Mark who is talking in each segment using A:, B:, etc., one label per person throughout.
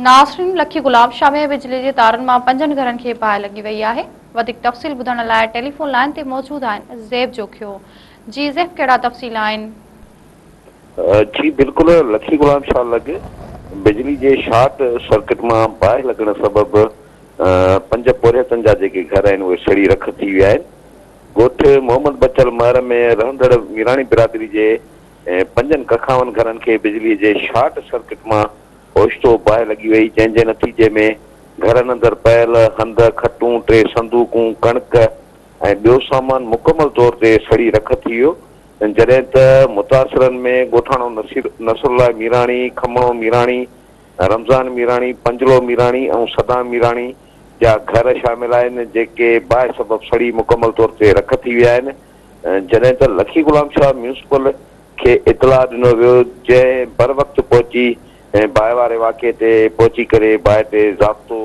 A: ناصرين لکي غلام شاهه ۾ بجلي جي تارن مان پنجن گهرن کي باهه لڳي وئي آهي وڌيڪ تفصيل ٻڌڻ لاء ٽيليفون لائين تي موجود آهن زيب جوکيو جي زيب ڪهڙا تفصيل آهن.
B: جي بلڪل لکي غلام شاهه لڳ بجلي جي شارٽ سرڪٽ مان باهه لڳڻ سبب پنج پورهيتن جا جيڪي گهر آهن اهي سڙي رک ٿي ويا آهن ڳوٺ محمد بچل مهر ۾ رهندڙ ميراڻي برادري جي پنجن ڪکاون گهرن کي بجلي جي شارٽ سرڪٽ مان اوچتو باهه لڳي وئي، جنهن جي نتيجي ۾ گهرن اندر پيل هنڌ، کٽون، ٽي صندوقون، ڪڻڪ ۽ ٻيو سامان مڪمل طور تي سڙي رک ٿي ويو، جڏهن ته متاثرن ۾ ڳوٺاڻو نصرالله ميراڻي، کمڻو ميراڻي، رمضان ميراڻي، پنجلو ميراڻي ۽ صدام ميراڻي جا گهر شامل آهن، جيڪي باهه سبب سڙي مڪمل طور تي رک ٿي ويا آهن، جڏهن ته لکي غلام شاهه ميونسپل کي اطلاع ڏنو ويو، جنهن بروقت پهچي باهه واري واقعي تي پهچي ڪري باهه تي ضابطو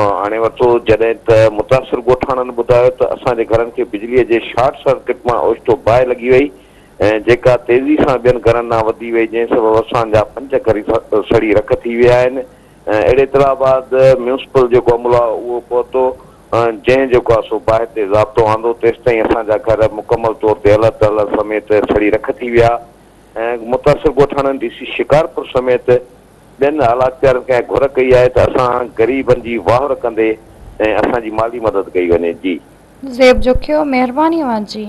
B: آڻي ورتو، جڏهن ته متاثر ڳوٺاڻن ٻڌايو ته اسان جي گهرن کي بجلي جي شارٽ سرڪٽ مان اوچتو باهه لڳي وئي، جيڪا تيزي سان ٻين گهرن ڏانهن وڌي وئي، جنهن سبب اسان جا پنج گهر سڙي رک ٿي ويا آهن. اهڙي اطلاع بعد ميونسپل جيڪو عملو آهي اهو پهتو، جنهن جيڪو آهي سو باهه تي ضابطو آندو، تيستائين اسان جا گهر مڪمل طور تي الهه تلهه سميت سڙي رک ٿي ويا ۽ متاثر ڳوٺاڻن ڊي سي شڪارپور سميت ٻين اعليٰ اختيارين کان گهر ڪئي آهي ته اسان غريبن جي واهر ڪندي ۽ اسان جي مالي مدد ڪئي وڃي. جي.
A: زيب جوکيو مهرباني اوهان جي.